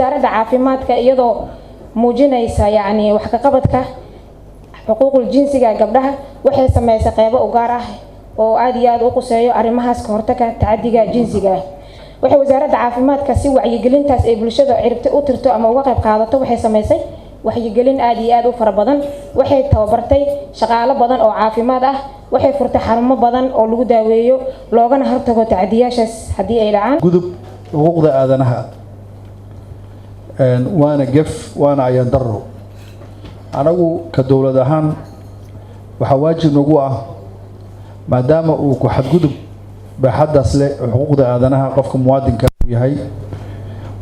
Wasaaradda caafimaadka, iyadoo muujinaysa yacni wax ka qabadka xuquuqul jinsiga gabdhaha, waxay sameysay qeybo u gaar ah oo aada iyo aada u quseeyo arrimahaas ka hortaga tacadiga jinsiga ah. Waxay wasaaradda caafimaadka, si wacyigelintaas ay bulshada ciribta u tirto ama uga qayb qaadato, waxay sameysay wacyigelin aada iyo aada u fara badan. Waxay tababartay shaqaalo badan oo caafimaad ah. Waxay furtay xarumo badan oo lagu daaweeyo loogana hortago tacadiyaashaas haddii ay dhacaan. Gudub xuquuqda aadanaha waana gef, waana ayaan daro. Anagu ka dowlad ahaan waxaa waajib nagu ah, maadaama uu ku xadgudub baaxaddaas leh xuquuqda aadanaha qofka muwaadinka uu yahay,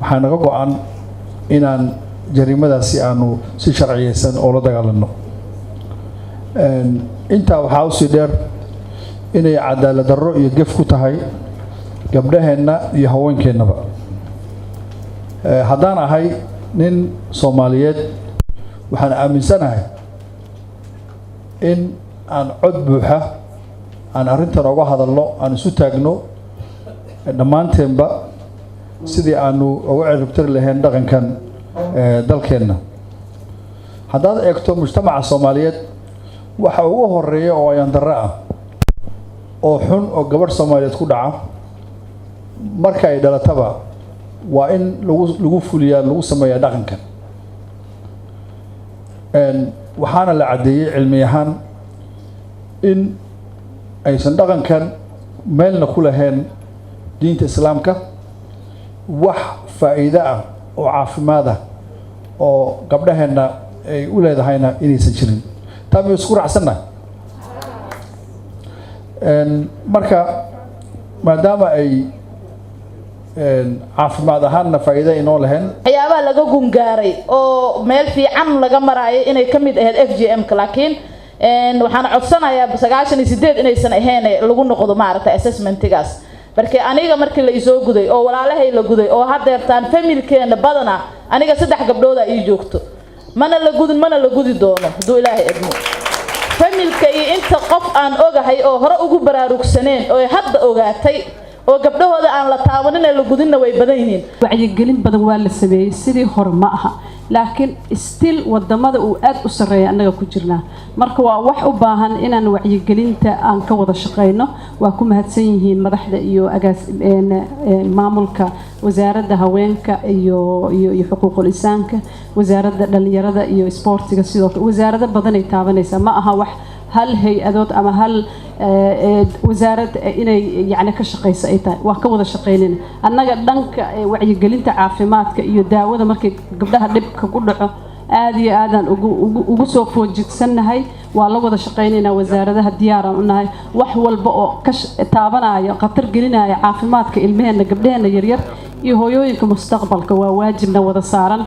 waxaa naga go-an inaan jariimadaasi aanu si sharciyeysan oo la dagaalano. Intaa waxaa usii dheer inay cadaalad darro iyo gef ku tahay gabdhaheenna iyo haweenkeennaba. Haddaan ahay nin Soomaaliyeed, waxaan aaminsanahay in aan cod buuxa aan arrintan oga hadalno, aan isu taagno dhammaanteenba sidii aanu uga ciribtiri lahayn dhaqankan dalkeenna. Haddaad eegto mujtamaca Soomaaliyeed, waxa ugu horeeya oo ayaan darro ah oo xun oo gabadh Soomaaliyeed ku dhaca marka ay dhalataba waa in lagu fuliyaa, lagu sameeyaa dhaqankan. Waxaana la caddeeyey cilmi ahaan in aysan dhaqankan meelna ku lahayn diinta Islaamka, wax faa'iido ah oo caafimaad ah oo gabdhaheenna ay u leedahayna inaysan jirin. Taa may isku raacsannahay? Marka maadaama ay caafimaad ahaanna faa'iido inoo lahayn, waxyaabaha laga gungaaray oo meel fiican laga maraayo inay ka mid ahayd FGM-ka, laakiin waxaan codsanayaa 98 inaysan ahayn, lagu noqdo maaragtay assessmentigaas. Marka aniga markii la isoo guday oo walaalahay la guday oo haddeertaan familkeena badana, aniga saddex gabdhooda ii joogto, mana la gudin, mana la gudi doono hadduu Ilaahay idmo. Familka iyo inta qof aan ogahay oo hore ugu baraarugsaneen oo hadda ogaatay oo gabdhahooda aan la taabanin ee la gudinna way badan yihiin. Wacyigelin badan waa la sameeyey, sidii hore ma aha, laakiin still wadamada uu aad u sarreeya annaga ku jirnaa. Marka waa wax u baahan inaan wacyigelinta aan ka wada shaqeyno. Waa ku mahadsan yihiin madaxda iyo agaas maamulka wasaaradda haweenka iyo xuquuqul insaanka, wasaaradda dhalinyarada iyo isboortiga, sidoo kale wasaarado badanay taabanaysaa. Ma aha wax hal hay-adood ama hal wasaarad inay yacni ka shaqeyso ay tahay. Waa ka wada shaqeynayna annaga dhanka wacyigelinta caafimaadka iyo daawada. Markay gabdhaha dhibka ku dhaco, aada iyo aadaan ugu soo foojigsannahay. Waa la wada shaqeynaynaa wasaaradaha, diyaaraan u nahay wax walba oo ka taabanaya, khatar gelinaya caafimaadka ilmaheenna, gabdhaheenna yaryar iyo hooyooyinka mustaqbalka. Waa waajibna wada saaran.